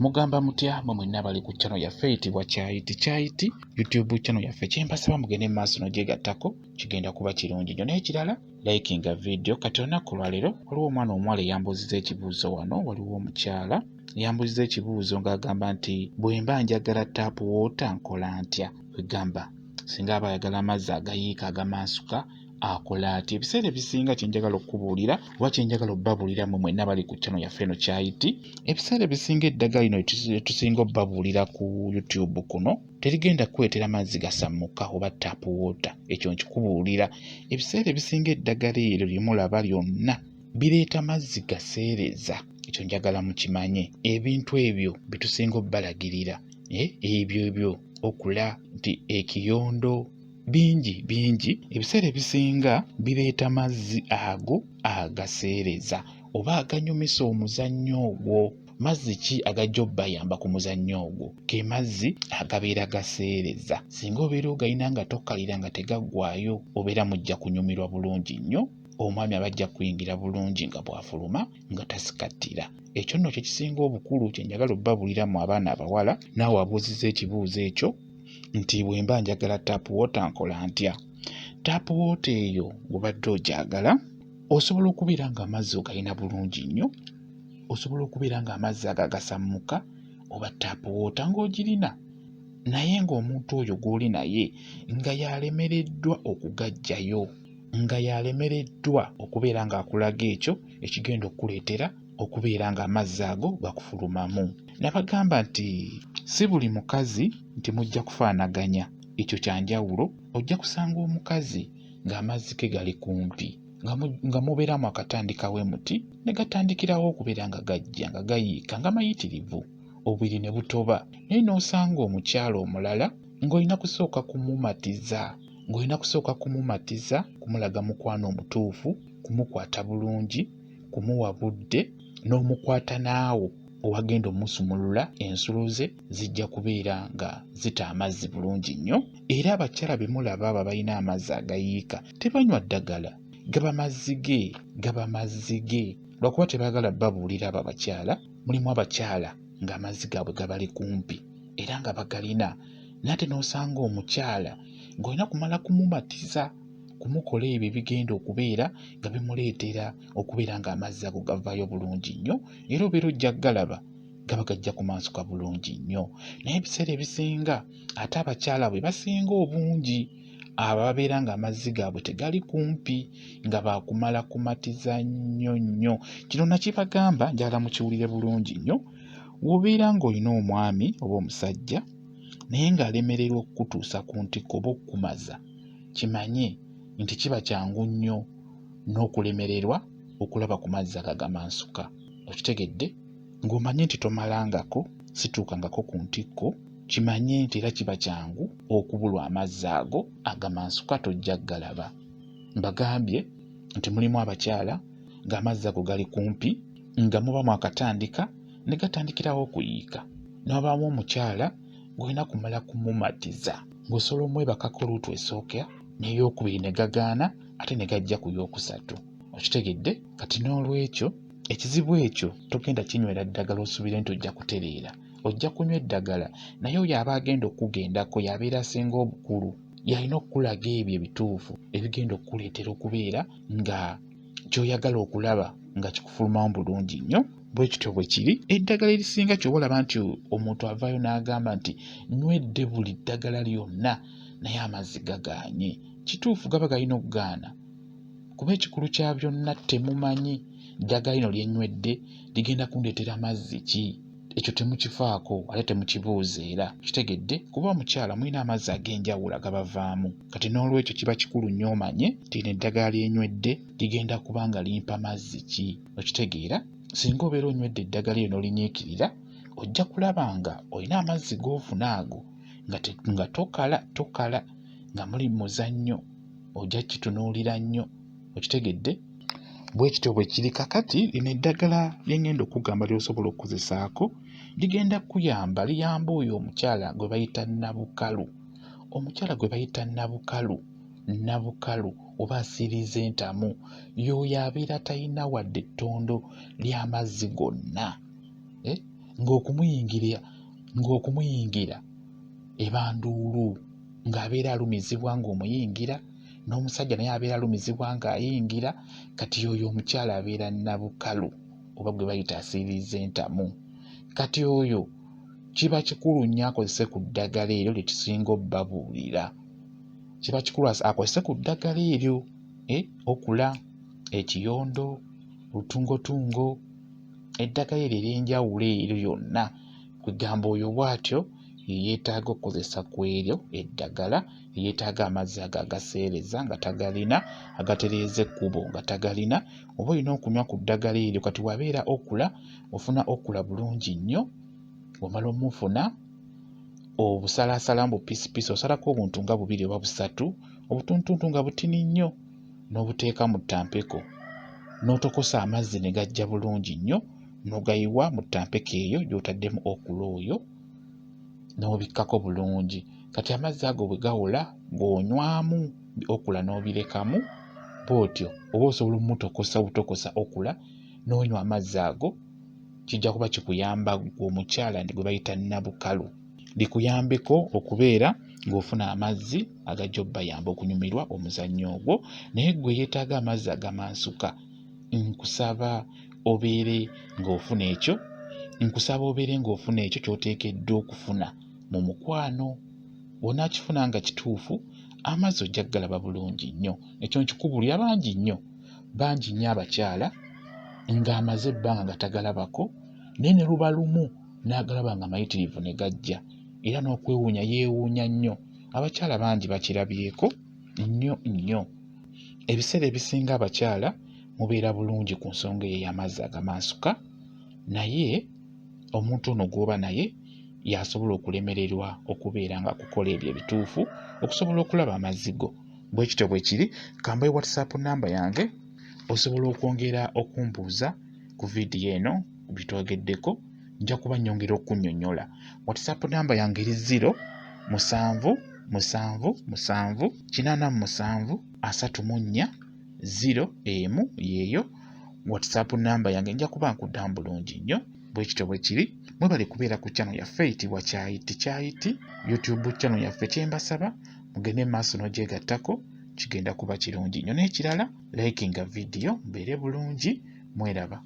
Mugamba mutya mwe mwenna abali ku channel yaffe eyitibwa Kyayiti Kyayiti YouTube channel yaffe, kyembasaba mugende mu maaso n'ogyegattako, kigenda kuba kirungi nnyo. N'ekirala, likinga video. Kati olunaku olwaleero waliwo omwana omuwala eyambuuzizza ekibuuzo wano, waliwo omukyala eyambuuzizza ekibuuzo ng'agamba nti bwe mba njagala tap water nkola ntya? Kwegamba singa aba ayagala amazzi agayiika agamansuka akola atya? Ebiseera ebisinga kye njagala okukubuulira oba kye njagala obbabuulira mmwe mwenna abali ku channel yaffe eno Kyayiti, ebiseera ebisinga eddagala lino lyetusinga obbabuulira ku YouTube kuno terigenda kukuleetera mazzi gasammuka oba tap water, ekyo nkikubuulira. Ebiseera ebisinga eddagala eryo lye mulaba lyonna bireeta mazzi gaseereza, ekyo njagala mukimanye. Ebintu ebyo bye tusinga obbalagirira, ebyo ebyo okula nti ekiyondo bingi bingi, ebiseera ebisinga bireeta mazzi ago agaseereza oba aganyumisa omuzannyo ogwo. Mazzi ki agajja obbayamba ku muzannyo ogwo? Ge mazzi agabeera gaseereza. Singa obeera ogalina nga tokalira nga tegaggwaayo, obeera mujja kunyumirwa bulungi nnyo, omwami aba ajja kuyingira bulungi nga bw'afuluma nga tasikattira. Ekyo nno kye kisinga obukulu kye njagala obbabuulira mmwe abaana abawala. Naawe abuuzizza ekibuuzo ekyo nti bwe mba njagala tap water nkola ntya? Tap water eyo bw'obadde ogyagala, osobola okubeera ng'amazzi ogalina bulungi nnyo, osobola okubeera ng'amazzi ago agasammuka oba tap water ng'ogirina, naye ng'omuntu oyo gw'oli naye nga y'alemereddwa okugaggyayo, nga y'alemereddwa okubeera ng'akulaga ekyo ekigenda okukuleetera okubeera ng'amazzi ago gakufulumamu. Nabagamba nti si buli mukazi nti mujja kufaanaganya, ekyo kya njawulo. Ojja kusanga omukazi ng'amazzi ge gali kumpi, nga mubeera mwakatandika we muti ne gatandikirawo okubeera nga gajja nga gayiika nga mayitirivu, obubiri ne butoba. Naye n'osanga omukyala omulala ng'olina kusooka kumumatiza, ng'olina kusooka kumumatiza, kumulaga mukwano omutuufu, kumukwata bulungi, kumuwa budde, n'omukwata naawo owagenda omusumulula ensulo ze zijja kubeera nga zita amazzi bulungi nnyo. Era abakyala be mulaba abo abalina amazzi agayiika tebanywa ddagala, gaba mazzi ge, gaba mazzi ge, lwakuba tebaagala babuulira. Abo abakyala, mulimu abakyala ng'amazzi gaabwe gabali kumpi era nga bagalina, naye ate n'osanga omukyala ng'olina kumala kumumatiza, kumukola ebyo ebigenda okubeera nga bimuleetera okubeera ng'amazzi ago gavaayo bulungi nnyo, era obeera ojja kugalaba gaba gajja kumansuka bulungi nnyo. Naye ebiseera ebisinga ate abakyala bwe basinga obungi abo ababeera ng'amazzi gaabwe tegali kumpi, nga baakumala kumatiza nnyo nnyo. Kino nakibagamba, njagala mukiwulire bulungi nnyo. W'obeera ng'olina omwami oba omusajja naye ng'alemererwa okukutuusa ku ntikko oba okukumaza, kimanye nti kiba kyangu nnyo n'okulemererwa okulaba ku mazzi ago agamansuka. Okitegedde? Ng'omanyi nti tomalangako, situukangako ku ntikko, kimanye nti era kiba kyangu okubulwa amazzi ago agamansuka, tojja kugalaba. Mbagambye nti mulimu abakyala ng'amazzi ago gali kumpi, nga muba mwakatandika ne gatandikirawo okuyiika. Ne wabaamu omukyala ng'olina kumala kumumatiza, ng'osobola omwebakako luutu esooka n'eyokubiri ne gagaana, ate ne gajja ku yookusatu. Okitegedde? Kati n'olwekyo ekizibu ekyo togenda kinywera ddagala osuubire nti ojja kutereera. Ojja kunywa eddagala, naye oyo aba agenda okukugendako y'abeera asinga obukulu, y'alina okukulaga ebyo ebituufu ebigenda okukuleetera okubeera nga ky'oyagala okulaba nga kikufulumamu bulungi nnyo. Bwe kityo bwe kiri. Eddagala erisinga ky'oba olaba nti omuntu avaayo n'agamba nti nywedde buli ddagala lyonna naye amazzi gagaanye, kituufu gaba galina okugaana, kuba ekikulu kya byonna temumanyi ddagala lino lye nywedde ligenda kundeetera mazzi ki. Ekyo temukifaako ate temukibuuza era kitegedde, kuba omukyala mulina amazzi ag'enjawulo agabavaamu. Kati n'olwekyo kiba kikulu nnyo omanye nti lino eddagala lye nywedde ligenda kuba nga limpa mazzi ki. Okitegeera? Singa obeera onywedde eddagala eryo n'olinyiikirira, ojja kulaba nga olina amazzi g'ofuna ago nga, te, nga tokala tokala nga muli mu muzannyo, ojja kukitunuulira nnyo. Okitegedde? Bwe kityo bwe kiri. Kakati lino eddagala lye ŋŋenda okukugamba ly'osobola okukozesaako ligenda kukuyamba, liyamba oyo omukyala gwe bayita nnabukalu. Omukyala gwe bayita nnabukalu, nnabukalu oba asiiriiza entamu, y'oyo abeera talina wadde ettondo ly'amazzi gonna. Eh? Ng'okumuyingira ng'okumuyingira eba nduulu, ng'abeera alumizibwa ng'omuyingira, n'omusajja naye abeera alumizibwa ng'ayingira. Kati oyo omukyala abeera nabukalu oba gwe bayita asiiriza entamu. Kati oyo kiba kikulu nnyo akozese ku ddagala eryo lye tusinga obbabuulira. Kiba kikulu akozese ku ddagala eryo eh, okula ekiyondo, olutungotungo, eddagala eryo ery'enjawulo eryo lyonna. Kwegamba oyo bw'atyo yeyeetaaga okukozesa ku eryo eddagala, yeyeetaaga amazzi ago agaseereza nga tagalina, agatereeza ekkubo nga tagalina, oba olina okunywa ku ddagala eryo. Kati wabeera okula, ofuna okula bulungi nnyo, omala omufuna obusalaasalamu bupiisipiisi, osalako obuntu nga bubiri oba busatu, obutuntuntu nga butini nnyo, n'obuteeka mu ttampeko n'otokosa amazzi ne gajja bulungi nnyo n'ogayiwa mu ttampeko eyo gy'otaddemu okula oyo n'obikkako bulungi. Kati amazzi ago bwe gawola g'onywamu okula n'obirekamu bw'otyo, oba osobola omutokosa obutokosa okula n'onywa amazzi ago, kijja kuba kikuyamba ggwe omukyala gwe bayita nnabukalu. Likuyambeko okubeera ng'ofuna amazzi agajja obbayamba okunyumirwa omuzannyo ogwo. Naye ggwe eyeetaaga amazzi agamansuka, nkusaba obeere ng'ofuna ekyo, nkusaba obeere ng'ofuna ekyo ky'oteekeddwa okufuna mu mukwano. Bw'onaakifuna nga kituufu, amazzi ojja kugalaba bulungi nnyo. Ekyo nkikubuulira bangi nnyo, bangi nnyo abakyala ng'amaze ebbanga nga tagalabako naye ne luba lumu n'agalaba nga mayitirivu ne gajja era n'okwewuunya yeewuunya nnyo. Abakyala bangi bakirabyeko nnyo nnyo. Ebiseera ebisinga abakyala mubeera bulungi ku nsonga eyo ey'amazzi agamansuka naye omuntu ono gw'oba naye y'asobola okulemererwa okubeera nga akukola ebyo ebituufu okusobola okulaba amazzi go. Bwe kityo bwe kiri. Kambawe WhatsApp nnamba yange osobola okwongera okumbuuza ku vidiyo eno bye twogeddeko, nja kuba nnyongera okukunnyonnyola. WhatsApp nnamba yange eri 0 7 7 7 87 34 0 1 yeeyo WhatsApp nnamba yange, nja kuba nkuddamu bulungi nnyo. Bwe kityo bwe kiri. Mwebale kubeera ku channel yaffe eyitibwa Kyayiti Kyayiti, YouTube channel yaffe. Kye mbasaba mugende mu maaso n'ogyegattako, kigenda kuba kirungi nnyo. N'ekirala, likinga vidiyo, mbeere bulungi, mweraba.